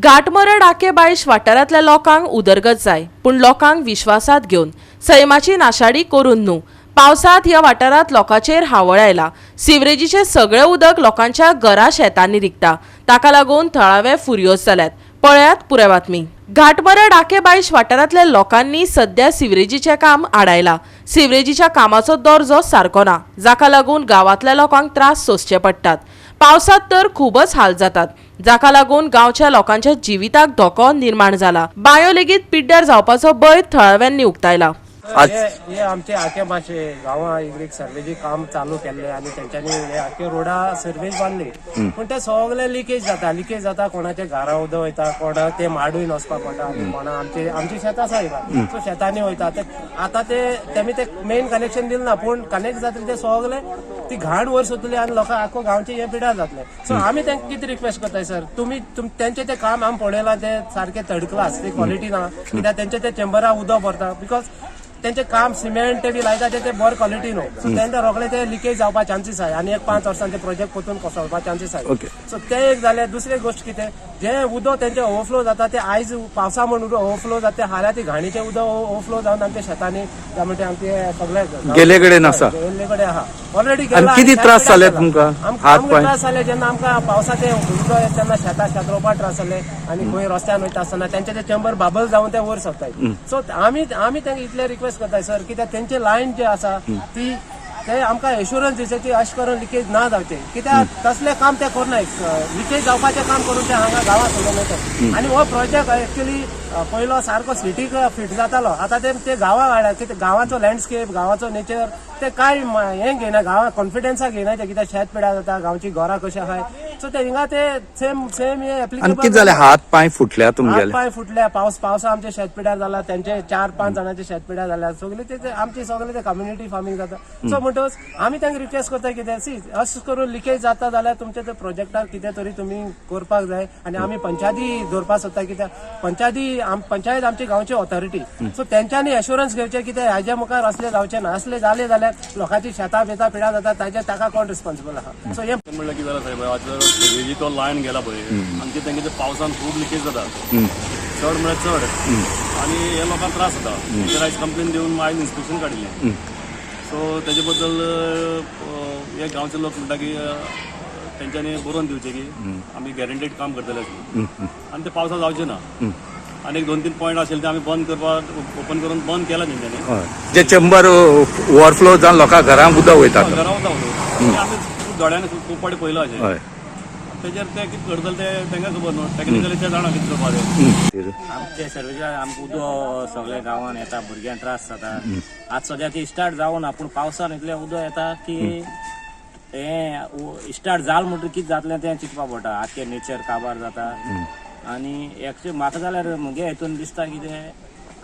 घाटमरड आके बायश वाठारांतल्या लोकांक उदरगत जाय, पूण लोकांक विश्वासात घेवन, सैमाची नाशाडी करून न्हू. पावसांत ह्या वाठारांत लोकांचेर हावळ आयला. सिवरेजीचें सगळें उदक लोकांच्या घरा शेतांनी रिगता. ताका लागून थळावे फुर्योज जाल्यात. पळयात पुराय बातमी. घाटमरड आके बायश वाठारांतल्या लोकांनी सध्या सिवरेजीचें काम आडायलां. सिवरेजीच्या कामाचो दर्जो सारको ना, जाका लागून गांवांतल्या लोकांक त्रास सोंसचे पडटात. पावसांत तर खूबच हाल जातात, जाका लागून गांवच्या लोकांच्या जिविताक धोको निर्माण जाला. बांयो लेगीत पिड्ड्यार जावपाचो भंय थळाव्यांनी उक्तायला. आज हे हे आमचे आके माशे गांवां एक सर्वेचे काम चालू केल्ले आनी तेंच्यांनी हे आखे रोडा सर्वेज बांदली, पूण ते सगळे लिकेज जाता, लिकेज जाता. कोणाचे घरा उदक वयता, कोणाक ते माडून वचपाक पडटा आनी कोणा आमचे आमची शेतां आसा हिंगा, सो शेतांनी वयता ते. आतां ते तेमी ते मेन कनेक्शन दिलें ना, पूण कनेक्ट जातले ते सगळे ती घाण वयर सरतली आनी लोकांक आख्खो गांवचे हे पिड्यार जातले. सो आमी तांकां कितें रिक्वेस्ट करताय सर, तुमी तेंचे ते काम आमी पळयलां, ते सारके थर्ड क्लास, ते क्वॉलिटी ना. कित्याक तेंचे ते चेंबरा उदक भरता, because तेंचे काम सिमेंट ते बी लायता ते बरे क्वॉलिटी न्हू. सो तेंचे रोखडे ते लिकेज जावपा चान्सीस आहाय आनी एक 5 वर्सां ते प्रोजेक्ट परतून कोसळपा चान्सीस आहाय. सो ते एक जालें. दुसरी गोश्ट कितें, जे उदक तेंचे ओवरफ्लो जाता ते आयज पावसा म्हणून ओवरफ्लो जाता, ते हाल्या ती घाणीचें उदक ओवरफ्लो जावन आमच्या शेतांनी, म्हणटे आमचे सगळे गेल्ले कडेन आसा. गेल्ले कडेन आहा ऑलरेडी. आनी कितें त्रास जाले तुमकां? हात पांय? त्रास जाले जेन्ना आमकां पावसाचे उदक येता तेन्ना शेतां शेत रोवपाक त्रास जाले आनी खंय रस्त्यान वयता आसतना तेंचे ते चेंबर बाबल जावन ते वयर सरताय. सो आमी आमी तांकां इतले रिक्वेस्ट करताय सर, कित्याक तेंचे लायन जे आसा ती ते आमकां एश्युरन्स दिवचे की अशें करून लिकेज ना जावचें, कित्याक तसलें काम ते करनाय. लिकेज जावपाचें काम करून ते हांगा गांवांत सोडून वयतात. आनी हो प्रोजेक्ट एक्चुअली पयलो सारको सिटीक फिट जातालो, आतां ते ते गांवाक हाडला. कित्याक गांवाचो लँडस्केप, गांवाचो नेचर ते कांय हें घेयना, गांवां कॉन्फिडन्साक घेयना ते. कित्याक शेत पिड्यार जाता, गांवची घरां कशी आहाय, सो ते हिंगा ते सेम सेम हे आनी एप्लिकेबल. कितें जालें, हात पांय फुटल्या हात तुमगेले? पांय फुटले. पावसा आमचे शेत पिड्यार जाला, तेंचे चार पांच जाणांचे शेत पिड्यार जाल्या. सगळे ते आमचे सगळे ते कम्युनिटी फार्मींग जाता. सो म्हणटकच आमी तांकां रिक्वेस्ट करता कितें, सी, अशें करून लिकेज जाता जाल्यार तुमचे ते प्रोजेक्टार कितें तरी तुमी करपाक जाय. आनी आमी पंचायती दवरपाक सोदता, कित्याक पंचायती पंचायत आमची गांवची ऑथॉरिटी, सो तेंच्यांनी एश्युरन्स घेवचें कितें हाज्या मुखार असले जावचें ना. असले जाले जाल्यार लोकांची शेतां बेतां पिड्यार जाता, ताजे ताका कोण रिस्पॉन्सिबल आहा? सो हें म्हणल्यार कितें जालां साहेब, आतां सिवरेजीचो लायन गेला पळय आमचे, तेंगे पावसान खूब लिकेज जाता, चड म्हळ्यार चड, आनी हे लोकांक त्रास जाता. तेंचेर आयज कंप्लेन दिवन आयज इन्स्पेक्शन काडिल्लें. सो तेजे बद्दल हे गांवचे लोक म्हणटा की तेंच्यांनी बरोवन दिवचें की आमी गॅरंटेड काम करतले अशें आनी ते पावसाक जावचें ना. आनी एक दोन तीन पॉयंट आशिल्ले ते आमी बंद करपाक ओपन करून बंद केला तेंच्यांनी. हय, जे चेंबर ओवरफ्लो जावन लोकां घरांक उदक वयता. घरा वता उदक. आमी खूब दोळ्यांनी खूब फावटी पळयलां अशें. तेजेर ते कितें करतले ते तांकां खबर न्हू, टॅक्निकली ते जाणा कितें करपा ते. आमचे सर्विसा आमकां उदक सगळे गांवान येता, भुरग्यांक त्रास जाता. आज सद्या ती स्टार्ट जावना, पूण पावसान इतलें उदक येता की हें स्टार्ट जाल म्हणटकीर कितें जातलें तें चिंतपा पडटा. आख्खें नेचर काबार जाता. आनी एक्चुअली म्हाका जाल्यार म्हगे हितून दिसता कितें,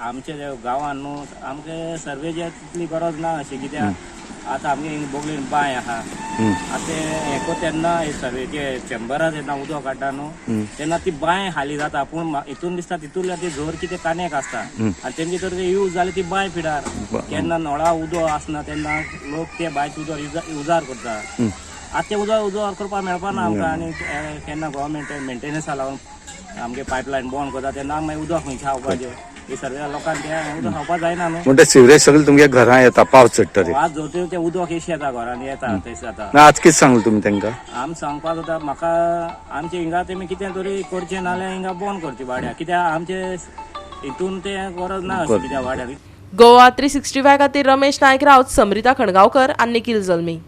आमच्या गांवान न्हू आमकां सर्वेची तितली गरज ना अशी, कित्याक आतां आमगे हिंगा बोगलेन बांय आहा. आतां ते हें करता तेन्ना हे सर्वेचे चेंबरां जेन्ना उदक काडटा न्हू तेन्ना ती बांय हाली जाता, पूण हितून दिसता तितूंतल्यान ती झोर कितें कानेक आसता आनी तेमचे तर ते यूज जाले ती बांय पिडार. केन्ना नळा उदक आसना तेन्ना लोक ते बांयचें उदक उजार करता. आतां तें उदक उजार करपाक मेळपा ना आमकां. आनी केन्ना गोवोरमेंट मेंटेनन्सा लागून आमगे पायपलायन बंद करता तेन्ना मागीर उदक खंयचें खावपाचें? हे सर्व लोकांक तें उदक खावपाक जायना न्हू. म्हणटा सिवरेज सगळें तुमगे घरां येता पावस चडटरी? वाज जोडटे तें उदक एशी येता, घरांत येता, तशें जाता. ना, आज कितें सांगलें तुमी तांकां? आम सांगपाक जाता म्हाका, आमचे हिंगा तेमी कितें तरी करचें, नाल्यार हिंगा बंद करचें वाड्यार, कित्याक आमचे हितून तें गरज ना अशें कित्याक वाड्यार. गोवा 365 खातीर रमेश नायक राऊत, समृता खणगांवकर आनी निखिल जल्मी.